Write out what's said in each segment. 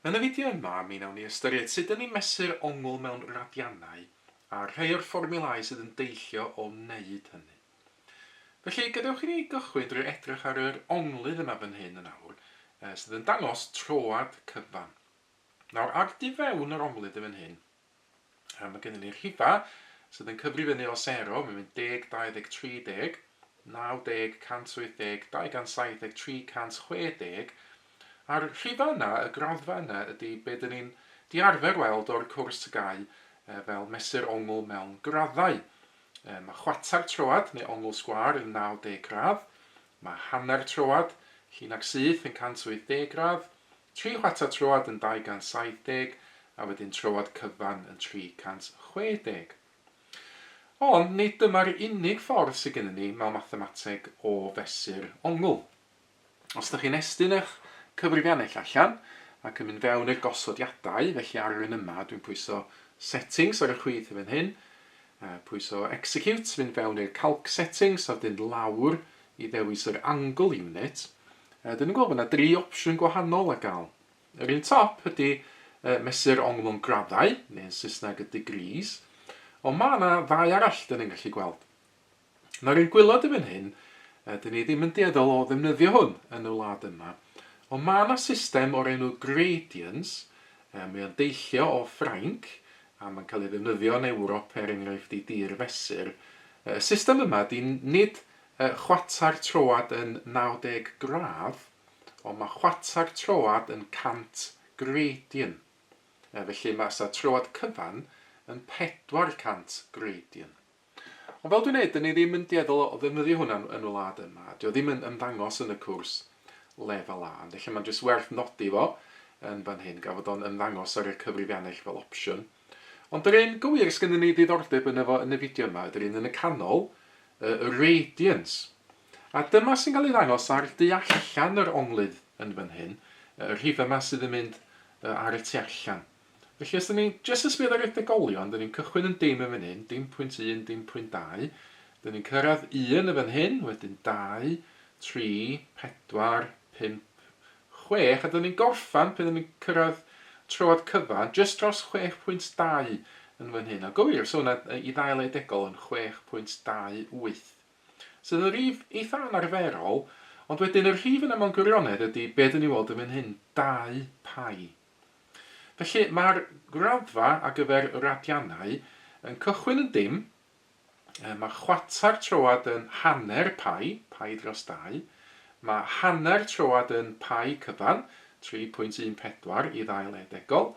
Yn y fideo yma, mi wnawn ni ystyried sut dyn ni'n mesur ongl mewn radiannau a rhai o'r fformiwlâu sydd yn deillio o wneud hynny. Felly, gadewch i ni gychwyn drwy edrych ar yr onglydd yma fan hyn yn awr, sydd yn dangos troad cyfan. Nawr, ar du fewn yr onglydd yn fan hyn, mae gennym ni'r rhifau sydd yn cyfri fyny o sero, mae'n mynd 10, 20, 30, 90, 180, 270, 360, a'r rhifau yna, y graddfa yna, ydy be dyn ni'n di arfer weld o'r cwrs TGAU fel mesur ongl mewn graddau. Mae chwarter troad neu ongl sgwâr yn 90 gradd, mae hanner troad, llinach syth yn 180 gradd, Tri chwarter troad yn 270 a wedyn troad cyfan yn 360. Ond nid dyma'r unig ffordd sydd gennym ni mewn mathemateg o fesur ongl. Os ydych chi'n estyn eich cyfrifiannell allan ac yn mynd fewn i'r gosodiadau, felly ar yr un yma dwi'n pwyso Settings ar y chwith yn fan hyn, pwyso Execute, mynd fewn i'r Calc Settings a wedyn lawr i ddewis yr Angle Unit, Dyn ni'n gweld bod yna dri opsiwn gwahanol ar gael. Yr un top ydy mesur ongl mewn graddau, neu yn Saesneg y degrees, ond mae yna ddau arall dyn ni'n gallu gweld. Nawr un gwylod yn fan hyn, dyn ni ddim yn dueddol o ddefnyddio hwn yn y wlad yma, ond mae yna system o'r enw gradians, mae o'n deillio o Ffrainc, a mae'n cael ei ddefnyddio yn Ewrop er enghraifft i dir fesur. Y system yma ydy nid Chwarter troad yn 90 gradd, ond mae chwarter troad yn 100 gradian. Felly mae sa troad cyfan yn 400 gradian. Ond fel dwi'n dweud, dyn ni ddim yn dueddol o ddefnyddio hwnna yn y wlad yma. Dio ddim yn ymddangos yn y cwrs lefel A, ond ella mae'n jyst werth nodi fo yn fan hyn, gan fod o'n ymddangos ar y cyfrifiannell fel opsiwn. Ond yr un gywir sgynnon ni ddiddordeb yno fo yn y fideo yma ydy'r un yn y canol, y radians. A dyma sy'n cael ei ddangos ar du allan yr onglydd yn fan hyn, y rhif yma sydd yn mynd ar y tu allan. Felly os dyn ni jyst yn sbio ar y degolion, dyn ni'n cychwyn yn dim yn fan hyn, dim pwynt 1, dim pwynt 2, dyn ni'n cyrraedd 1 yn fan hyn, wedyn 2, 3, 4, 5, 6, a dyn ni'n gorffan pan dyn ni'n cyrraedd troad cyfan, jyst dros 6.2 yn fan hyn. A gywir, so hwnna i ddau le degol yn 6.28. Sydd yn rhif eitha anarferol, ond wedyn y rhif yna mewn gwirionedd ydy be dyn ni weld yn fan hyn, 2 pi. Felly mae'r graddfa ar gyfer y radiannau yn cychwyn yn dim, Mae chwarter troad yn hanner pi, pi dros 2. Mae hanner troad yn pi cyfan, 3.14 i ddau le degol.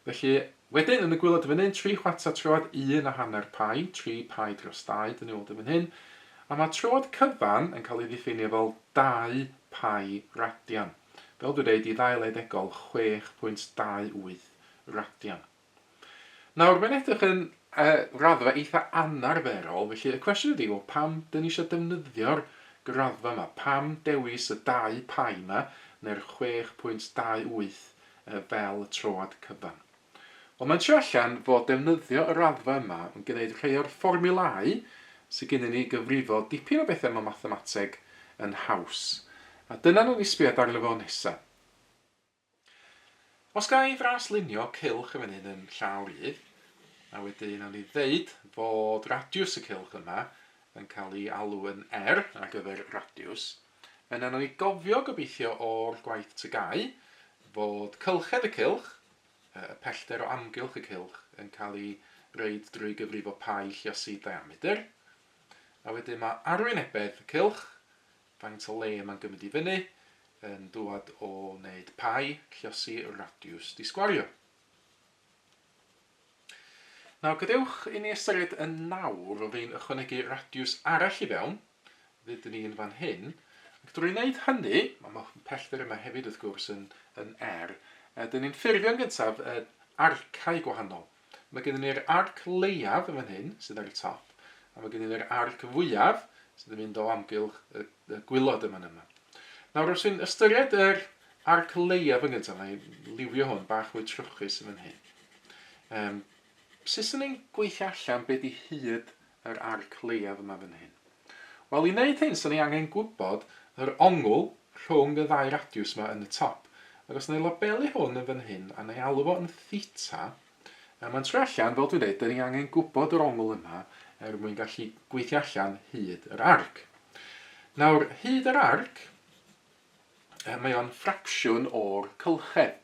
Felly, wedyn, yn y gwaelod yn fan hyn, 3 chwarter troad, 1 a hanner pi, 3 pi dros 2, dyn ni'n weld yn fan hyn. A mae troad cyfan yn cael ei ddiffinio fel 2 pi radian. Fel dwi'n dweud, i ddau le degol, 6.28 radian. Nawr, mae'n edrych yn raddfa eitha anarferol, felly y cwestiwn ydy, wel, pam dyn ni eisiau defnyddio'r graddfa yma? Pam dewis y 2 pi yma, neu'r 6.28 fel y troad cyfan? Wel, mae'n trio allan fod defnyddio y raddfa yma yn gwneud rhai o'r fformiwlâu sydd gennym ni i gyfrifo dipyn o bethau mewn mathemateg yn haws. A dyna nawn ni sbio arno fo nesaf. Os ga i fraslunio cylch yn fan hyn yn llaw rydd, a wedyn nawn ni ddeud fod radiws y cylch yma yn cael ei alw yn R ar gyfer radiws, yna nawn ni gofio gobeithio o'r gwaith TGAU fod cylchedd y cylch, y pellter o amgylch y cylch, yn cael ei reid drwy gyfrifo pi lluosi diametr. A wedyn mae arwynebedd y cylch Faint o le mae'n gymryd i fyny yn dŵad o wneud pi, lluosi radiws di sgwario. Nawr gadewch i ni ystyried yn nawr o fi'n ychwanegu radiws arall i fewn, ddudwn ni yn fan hyn, ac drwy wneud hynny, mae pellter yma hefyd wrth gwrs yn, yn R, dyn ni'n ffurfio yn gyntaf arcau gwahanol. Mae gennym ni'r arc leiaf yn fan hyn, sydd ar y top, a mae gennym ni'r arc fwyaf, sydd yn mynd o amgylch y, y gwylod yma yma. Nawr, os fi'n ystyried yr arc leiaf yn gyntaf, na i liwio hwn bach fwy trwchus yn fan hyn. Um, sut sy'n ni'n gweithio allan be di hyd yr arc leiaf yma fan hyn? Wel, i wneud hyn, sy'n ni angen gwybod yr ongl rhwng y ddau radiws yma yn y top. Ac os wna i labelu hwn yn fan hyn a wna i alw fo yn theta, a mae'n troi allan, fel dwi'n dweud, dyn ni angen gwybod yr ongl yma er mwyn gallu gweithio allan hyd yr arc. Nawr, hyd yr arc, mae o'n ffracsiwn o'r cylchedd.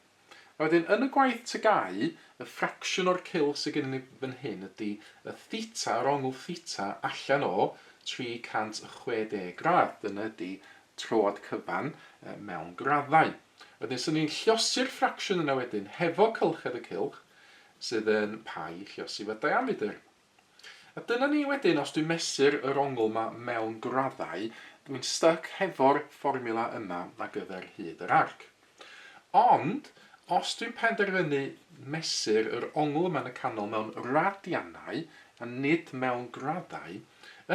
A wedyn, yn y gwaith TGAU, y ffracsiwn o'r cylch sydd gennym ni fan hyn ydy y theta, yr ongl theta, allan o 360 gradd. Dyna ydy troad cyfan mewn graddau. Wedyn, 'swn ni'n lliosi'r ffracsiwn yna wedyn hefo cylchedd y cylch, sydd yn pi lliosi fo diamedr. A dyna ni wedyn, os dwi'n mesur yr ongl 'ma mewn graddau, dwi'n styc hefo'r fformiwla yma ar gyfer hyd yr arc. Ond, os dwi'n penderfynu mesur yr ongl yma yn y canol mewn radiannau a nid mewn graddau,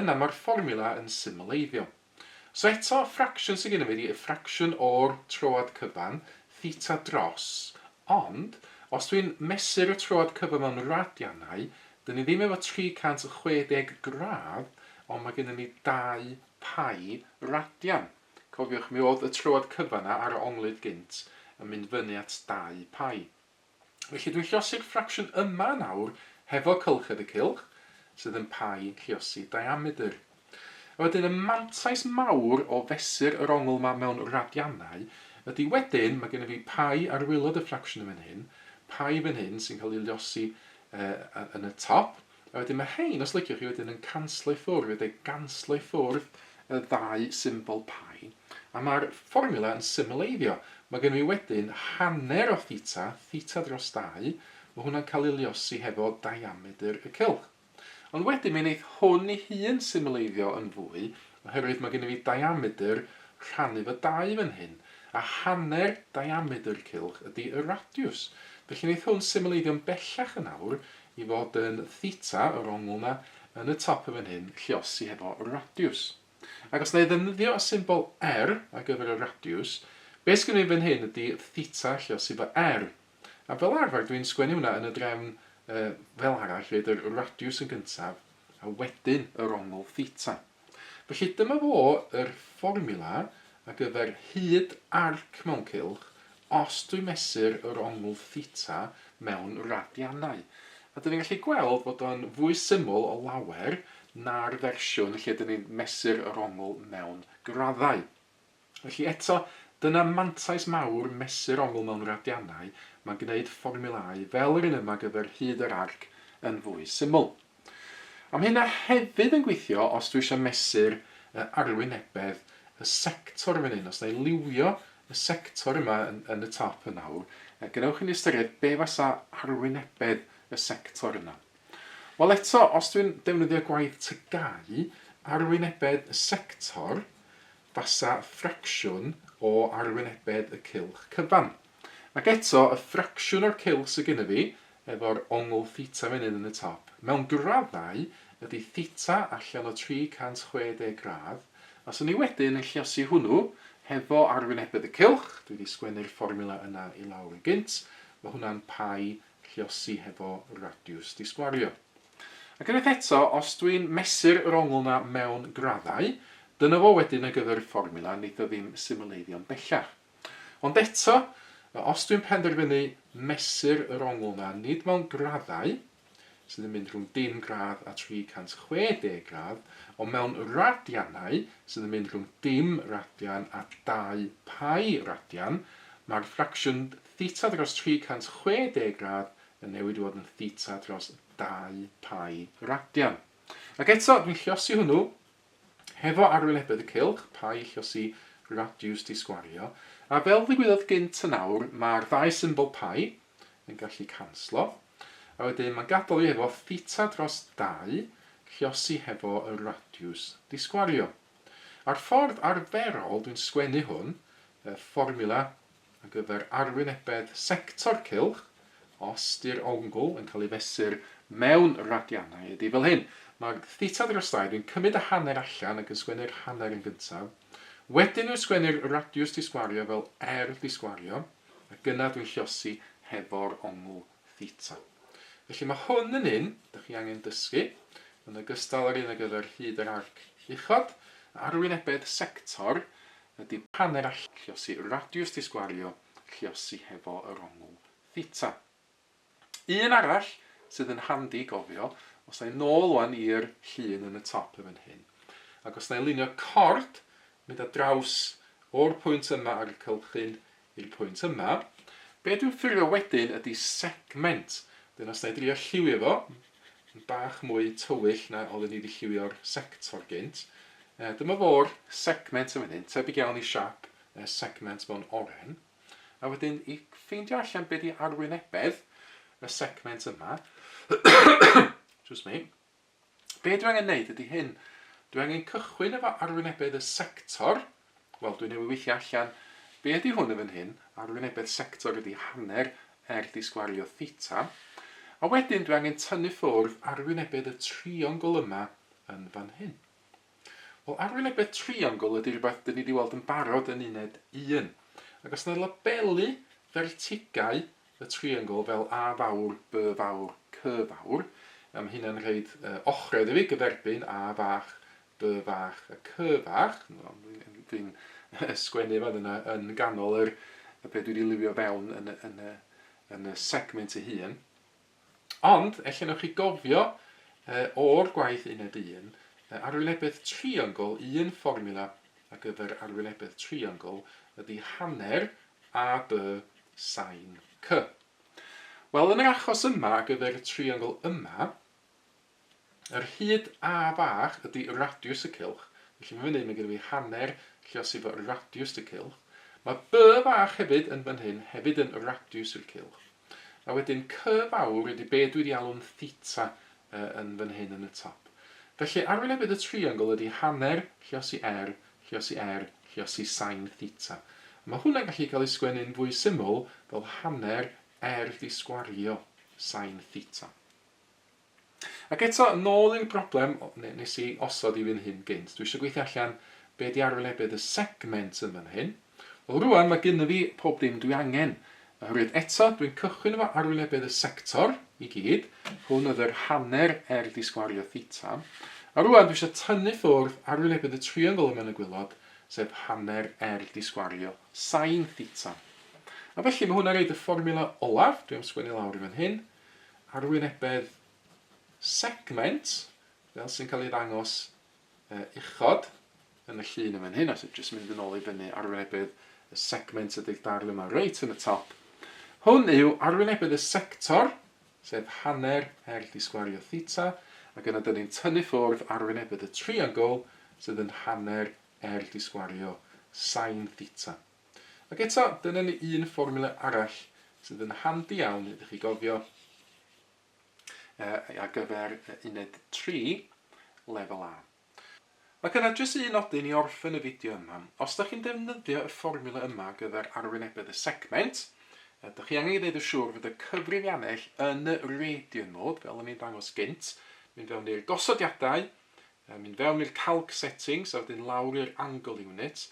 yna mae'r fformiwla yn symleiddio. So eto, ffracsiwn sydd gennym fi ydy y ffracsiwn o'r troad cyfan, theta dros, ond, os dwi'n mesur y troad cyfan mewn radiannau, dyn ni ddim efo 360 gradd, ond mae gennym ni 2 pi radian. Cofiwch, mi oedd y troad cyfan 'na ar y onglyd gynt yn mynd fyny at 2 pi. Felly dwi'n lliosi'r ffracsiwn yma nawr hefo cylchedd y cylch, sydd yn pi lliosi diamedr. A wedyn y mantais mawr o fesur yr ongl yma mewn radiannau ydy wedyn mae gennym fi pi ar waelod y ffracsiwn yn fan hyn, pi fan hyn sy'n cael ei liosi yn y top, A wedyn mae rhein, os liciwch chi, wedyn yn canslo i ffwrdd, wedi ganslo i ffwrdd y ddau symbol pi. A mae'r fformiwla yn symleiddio. Mae gennym fi wedyn hanner o theta, theta dros 2, mae hwnna'n cael ei luosi hefo diamedr y cylch. Ond wedyn mi wneith hwn ei hun symleiddio yn fwy, oherwydd mae gennym fi diamedr rhannu fo 2 fan hyn, a hanner diamedr cylch ydy y radiws. Felly wneith hwn symleiddio'n bellach yn awr i fod yn theta, yr ongl 'na, yn y top yn fan hyn, lluosi hefo radiws. Ac os wna i ddefnyddio y symbol R ar gyfer y radiws, be sgynno fi fan hyn ydy theta lluosi fo R. A fel arfer dwi'n sgwennu hwnna yn y drefn fel arall, rhoid yr radiws yn gyntaf, a wedyn yr ongl theta. Felly dyma fo yr fformiwla ar gyfer hyd arc mewn cylch os dwi'n mesur yr ongl theta mewn radiannau. A dyn ni'n gallu gweld fod o'n fwy syml o lawer na'r fersiwn lle dyn ni'n mesur yr ongl mewn graddau. Felly eto, dyna mantais mawr mesur ongl mewn radiannau, mae'n gwneud fformiwlâu fel yr un yma ar gyfer hyd yr arc yn fwy syml. A mae hynna hefyd yn gweithio os dwi eisiau mesur arwynebedd y sector fan hyn, os na i liwio y sector yma yn, yn y top yn awr, gwnewch i ni ystyried be fasa arwynebedd y sector yna. Wel eto, os dwi'n defnyddio gwaith TGAU, arwynebedd y sector fasa ffracsiwn o arwynebedd y cylch cyfan. Ac eto, y ffracsiwn o'r cylch sydd gennym fi, efo'r ongl theta fan hyn yn y top, mewn graddau ydy theta allan o 360 gradd, a 'swn i wedyn yn lluosi hwnnw hefo arwynebedd y cylch, dwi wedi sgwennu'r fformiwla yna i lawr yn gynt, mae hwnna'n pi lluosi hefo radiws di sgwario. Ac unwaith eto, os dwi'n mesur yr ongl 'na mewn graddau, dyna fo wedyn ar gyfer y fformiwla, neith o ddim symleiddio'n bellach. Ond eto, os dwi'n penderfynu mesur yr ongl 'na nid mewn graddau, sydd yn mynd rhwng dim gradd a 360 gradd, ond mewn radiannau, sydd yn mynd rhwng dim radian a 2 pi radian, mae'r ffracsiwn theta dros 360 gradd yn newid i fod yn theta dros 2 pi radian. Ac eto, dwi'n lliosi hwnnw hefo arwynebedd y cylch, pi lliosi radiws di sgwario, a fel ddigwyddodd gynt yn awr, mae'r ddau symbol pi yn gallu canslo, a wedyn mae'n gadael fi hefo theta dros 2 lliosi hefo y radiws di sgwario. A'r ffordd arferol dwi'n sgwennu hwn, y fformiwla ar gyfer arwynebedd sector cylch, os 'di'r ongl yn cael ei fesur mewn radiannau, ydy fel hyn. Mae'r theta dros 2, dwi'n cymryd y hanner allan ac yn sgwennu'r hanner yn gyntaf. Wedyn dwi'n sgwennu'r radiws di sgwario fel r di sgwario, ac yna dwi'n lliosi hefo'r ongl theta. Felly mae hwn yn un dych chi angen dysgu, yn ogystal â'r un ar gyfer hyd yr arc uchod, arwynebedd sector ydy hanner allan, lluosi radiws di sgwario, Lluosi hefo yr ongl theta. Un arall sydd yn handi i gofio, os na i nôl wan i'r llun yn y top yn fan hyn, ac os na i lunio cord, mynd ar draws o'r pwynt yma ar y cylchyn i'r pwynt yma, be dwi'n ffurfio wedyn ydy segment. Wedyn os na i drio lliwio fo, yn bach mwy tywyll na oedden ni wedi lliwio'r sector gynt, dyma fo'r segment yn fan hyn, tebyg iawn i siap segment mewn oren. A wedyn i ffeindio allan be di arwynebedd y segment yma, excuse me, be dwi angen neud ydy hyn. Dwi angen cychwyn efo arwynebedd y sector, wel dwi newydd weithio allan be ydy hwn yn fan hyn, arwynebedd sector ydy hanner r di sgwario theta, a wedyn dwi angen tynnu ffwrdd arwynebedd y triongl yma yn fan hyn. Wel, arwynebedd triongl ydy rhywbeth dyn ni wedi weld yn barod yn uned 1. Ac os yna labelu fertigau y triongl fel A fawr, B fawr, C fawr, a mae hynna'n rhaid uh, ochrau iddo fi gyferbyn A fach, B fach a C fach. Dwi'n sgwennu fan yna yn ganol yr, y beth dwi wedi liwio fewn yn y, yn y, yn y segment ei hun. Ond, ella newch chi gofio o'r gwaith uned 1, arwynebedd triongl, un fformiwla ar gyfer arwynebedd triongl ydy hanner AB sin C. Wel, yn yr achos yma, ar gyfer y triongl yma, Yr hyd A fach ydy radiws y cylch, felly fan hyn mae gennym fi hanner lluosi fo radiws y cylch. Mae B fach hefyd yn fan hyn, hefyd yn radiws i'r cylch. A wedyn C fawr ydy be dwi wedi alw'n theta yn fan hyn yn y top. Felly arwynebedd y triongl ydy hanner lluosi R lluosi R lluosi sin theta. A mae hwnna'n gallu cael ei sgwennu'n fwy syml fel hanner R di sgwario sin theta. Ac eto, nôl i'r broblem nes i osod i fi'n hun gynt. Dwi eisiau gweithio allan be di arwynebedd y segment yn fan hyn. Wel rwan mae gynno fi pob dim dwi angen. Oherwydd eto, dwi'n cychwyn efo arwynebedd y sector i gyd. Hwn oedd yr hanner R di sgwario theta. A rwan dwi eisiau tynnu ffwrdd arwynebedd y triongl yma yn y gwylod, sef hanner R di sgwario sin theta. A felly mae hwnna'n rhaid y fformiwla olaf, dwi am sgwennu lawr i fan hyn, arwynebedd segment, fel sy'n cael ei ddangos uchod yn y llun yn fan hyn, os ydych jyst mynd yn ôl i fyny, arwynebedd y segment ydy'r darn yma reit yn y top. Hwn yw arwynebedd y sector, sef hanner R di sgwario theta, ac yna dyn ni'n tynnu ffwrdd arwynebedd y triongl, sydd yn hanner R di sgwario sin theta. Ac eto, dyna ni un fformiwla arall sydd yn handi iawn iddo chi gofio ar gyfer uned 3, lefel A. Ac yna, jyst un nodyn i orffen y fideo yma. Os da chi'n defnyddio y fformiwla yma ar gyfer arwynebedd y segment, da chi angen gwneud yn siŵr fod y cyfrifiannell yn y radian mode, fel o'n i'n dangos gynt, mynd fewn i'r gosodiadau, Mynd fewn i'r calc settings a wedyn lawr i'r angle unit,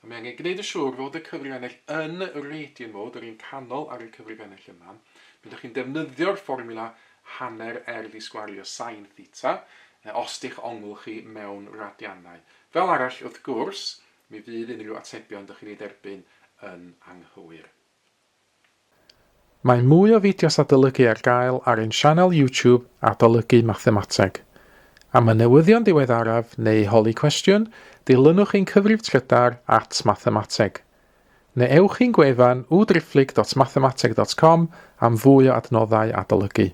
a mae angen gwneud yn siŵr fod y cyfrifiannell yn radian mode, yr un canol ar y cyfrifiannell yma. Pan ydych chi'n defnyddio'r fformiwla hanner R di sgwario sin theta, os di'ch ongl chi mewn radiannau. Fel arall, wrth gwrs, mi fydd unrhyw atebion dych chi'n eu derbyn yn anghywir. Mae mwy o fideos adolygu ar gael ar ein sianel YouTube Adolygu Mathemateg. Am y newyddion diweddaraf neu holi cwestiwn, dilynwch ein cyfrif trydar at mathemateg. Neu ewch i'n gwefan www.mathemateg.com am fwy o adnoddau adolygu.